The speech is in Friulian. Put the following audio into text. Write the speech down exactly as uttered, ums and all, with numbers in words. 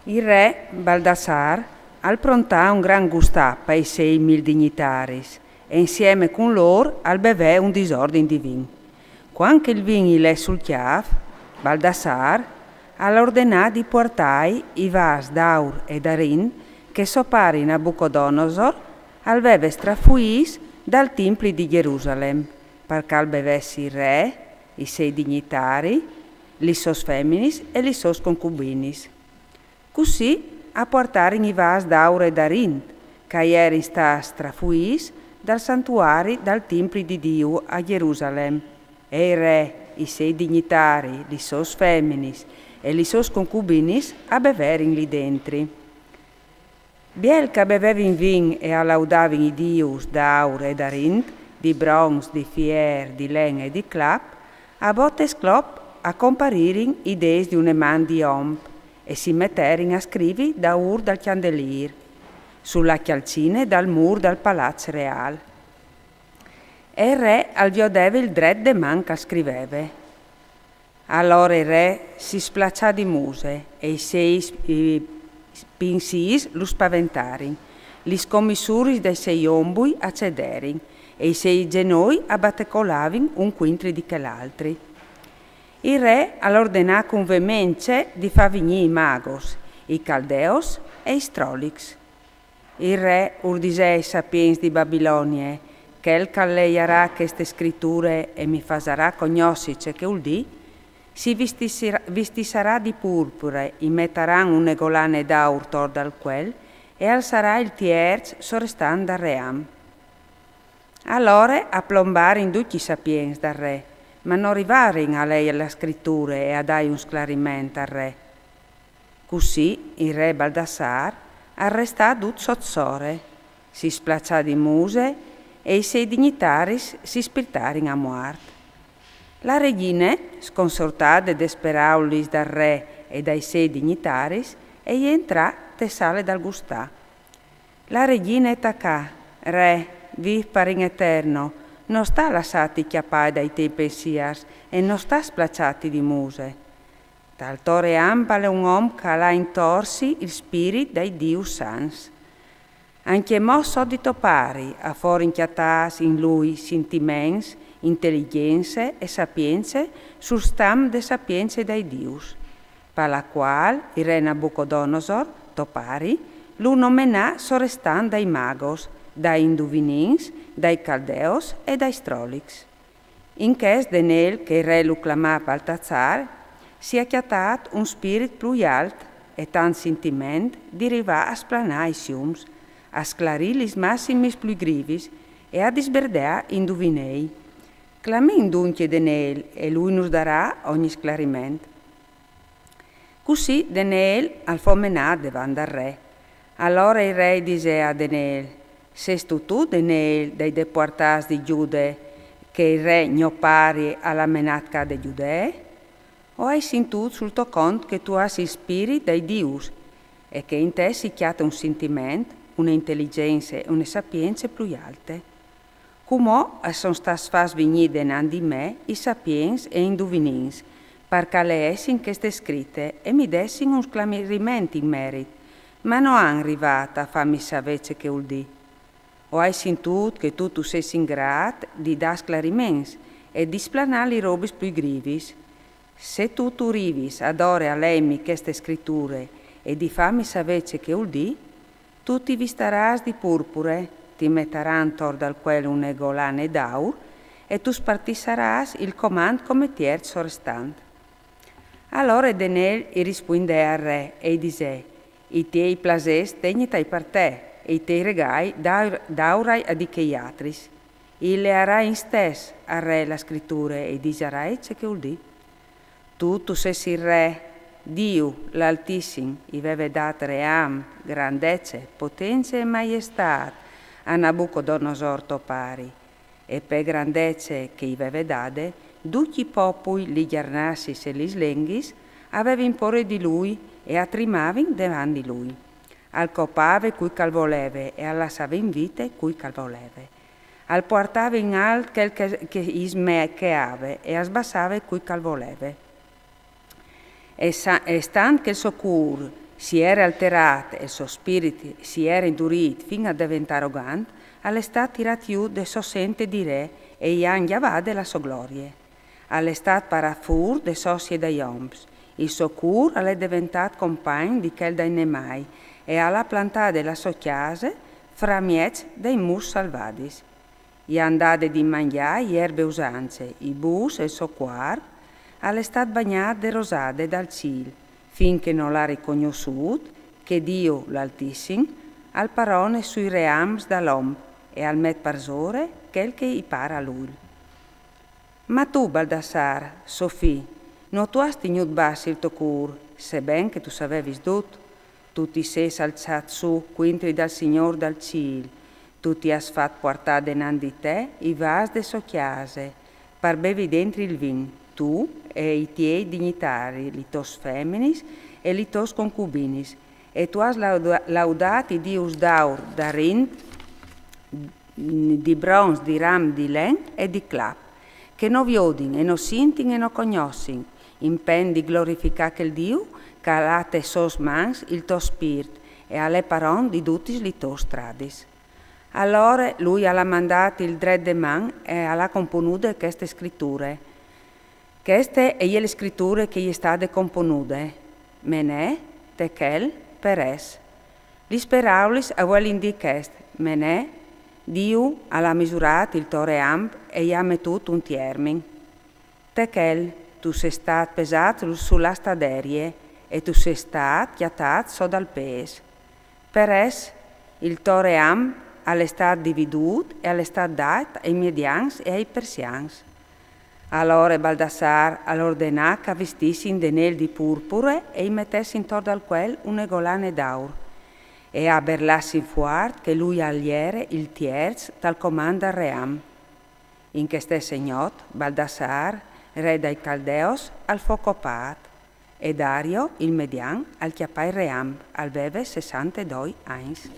Il re Baldassar al prontà un gran gustà pai sei mil dignitaris e insieme cun lor al bevè un disordin di vin. Cuant che il vin i lè sul cjâf, Baldassar al ordenà di puartâi i vâs d'aur e d'arint che so pari Nabucodonosor al veve strafuîts dal timpli di Gjerusalem, par che al bevessi il re, i sei dignitaris, lis sôs feminis e lis sôs concubinis. Cussì a puartarin i vâs d'aur e d'arint che a jerin stâts strafuîts dal santuari dal timpli di Diu a Gjerusalem. E il re, i sei dignitaris, lis sôs feminis e lis sôs concubinis a beverin li dentri. Biel che a bevevin vin e a laudavin i dius d'aur e d'arint, di bronç, di fier, di len e di clap, a bot e sclop a comparirin i dêts di une man di om e si meterin a scrivi daûr dal cjandelîr, su la cjalcine dal mûr dal palaç reâl. E il re al viodeve il dret de man che al scriveve. Alore il re si splaçà di muse e i sei s-, i pinsîrs lu spaventarin, lis comissuris dai sei ombui a cederin e i sei zenoi a batecolavin un cuintri di chel altri. Il re al ordenà cun vemence di fâ vignî i magos, i caldeos e i strolics. Il re ur disè ai sapients di Babilonie: chel che al lejarà cheste scriture e mi fasarà cognossi ce che ul dî, si vistissirà, vistissarà di purpure, i metaran une golane d'aur tor dal cuel e al sarà il tierç sorestant dal ream. Alore a plombarin ducj i sapients dal re, ma no rivarin a leie la scriture e a dâi un sclariment al re. Cussì il re Baldassar al restà dut sot sore, si splaçà di muse e i sei dignitaris si spirtarin a muart. La regjine, sconsortade des peraulis dal re e dai sei dignitaris, e jentrà te sale dal gustà. La regjine e tacà: Re, vîf par in eterno, no sta lassâti cjapâ dai tiei pensîrs e no sta splaçâti di muse. Tal to ream al è un om che al à intor si il spirit dai dius sants. Ancjemò sot di to pari a forin cjatâts in lui sintiments, inteligjence e sapience sul stam de sapience dai dius, par la cuâl il re Nabucodonosor, to pari, lu nomenà sorestant dai magos, dai induvinins, dai caldeos e dai strolics. In chest Denêl, che il re lu clamà Baltaçar, si à cjatât un spirit plui alt e tant sintiment di rivâ a splanâ i siums, a sclarî lis massimis plui grivis e a disberdeâ induvinei. Clamìn duncje Denêl e lui nus darà ogni sclariment. Cussì Denêl al fo menât devant dal re. Alore il re i disè a Denêl: Sêstu tu Denêl dai depuartâts di Gjude, che il re gno pari al à menât ca de Gjudee? O ai sintût sul to cont che tu âs il spirit dai dius e che in te si cjate un sintiment, une inteligjence e une sapience plui alte. Cumò a son stâts fats vignî denant di me i sapients e induvinins, par che a leessin cheste scrite e mi dessin un sclariment in merit, ma no àn rivât a fâmi savê ce che ul dî. O ai sintût che tu tu sês in grât di dâ sclariments e di splanâ lis robis plui grivis. Se tu tu rivis adore a leimi cheste scriture e di fâmi savê ce che ul dî, tu ti vistarâs di purpure, ti metaran tor dal cuel une golane d'aur e tu spartissarâs il comant come tierç sorestant. Alore Denêl i rispuindè al re e i disè: I tiei plasês tegnitai par te, e i tiei regâi daur-, daurai a di chei altris. I learai istès al re la scriture e i disarai ce che ul dî. Tu tu sês il re, Diu, l'Altissim, i veve dât ream, grandece, potence e maiestât a Nabucodonosor to pari. E pe grandece che i veve dade, ducj i popui, lis gjarnassis e lis lenghis a vevin pôre di lui e a trimavin devant di lui. Al copave cui che al voleve e al lassave in vite cui che al voleve. Al puartave in alt chel che, che i smecheave e al sbassave cui che al voleve. E sa-, e stant che il so cûr Si ere alterât e il so spirit si ere indurît fin a deventâ arogant, al è stât tirât jù de sô sente di re e i àn gjavade la sô glorie. Al è stât parât fûr de socie dai oms. Il so cûr al è deventât compagn di chel dai nemai e al à plantade la sô cjase framieç dai mus salvadis. I àn dade di mangjâ i erbe usance, i bûs e il so cuarp al è stât bagnât de rosade dal cîl, fin che nol à ricognossût che Diu l'Altissim al parone sui reams dal om e al met parsore chel che i par a lui. Ma tu, Baldassar, so fi, no tu âs tignût bas il to cûr, seben che tu savevis dut. Tu ti sês alçât sù cuintri dal Signôr dal cîl, tu ti âs fat puartâ denant di te i vâs de sô cjase, par bevi dentri il vin, tu e i tiei dignitaris, li tôs feminis e li tôs concubinis, e tu âs lauda-, laudât i dius d'aur, d'arint, di bronç, di ram di len e di clap, che no viodin e no sintin e no cognossin, impen di glorificâ chel Diu che al à tes sôs mans il to spirt e al è paron di dutis li tôs stradis. Alore lui al à mandât il dret de man e al à componude cheste scriture. Cheste e je le scriture che e je stade componude: Menè, Techel, Peres. Lis peraulis a vuelin dî chest: Menè, Diu al à misurât il to reamp e i à metût un tiermin. Techel, tu sês stât pesât su la staderie e tu sês stât cjatât sot dal pês. Peres, il to reamp al è stât dividût e al è stât dât ai medians e ai persians. Alore Baldassar al ordenà che a vistissin de nêl di purpure e i metès intor dal cuel une golane d'aur, e a berlassin fuart che lui al jere il tierç tal comant dal reamp. In cheste stesse gnot, Baldassar, re dai Caldeos, al fo copât, e Dario, il median, al cjapà il reamp, al veve sessantedoi agns.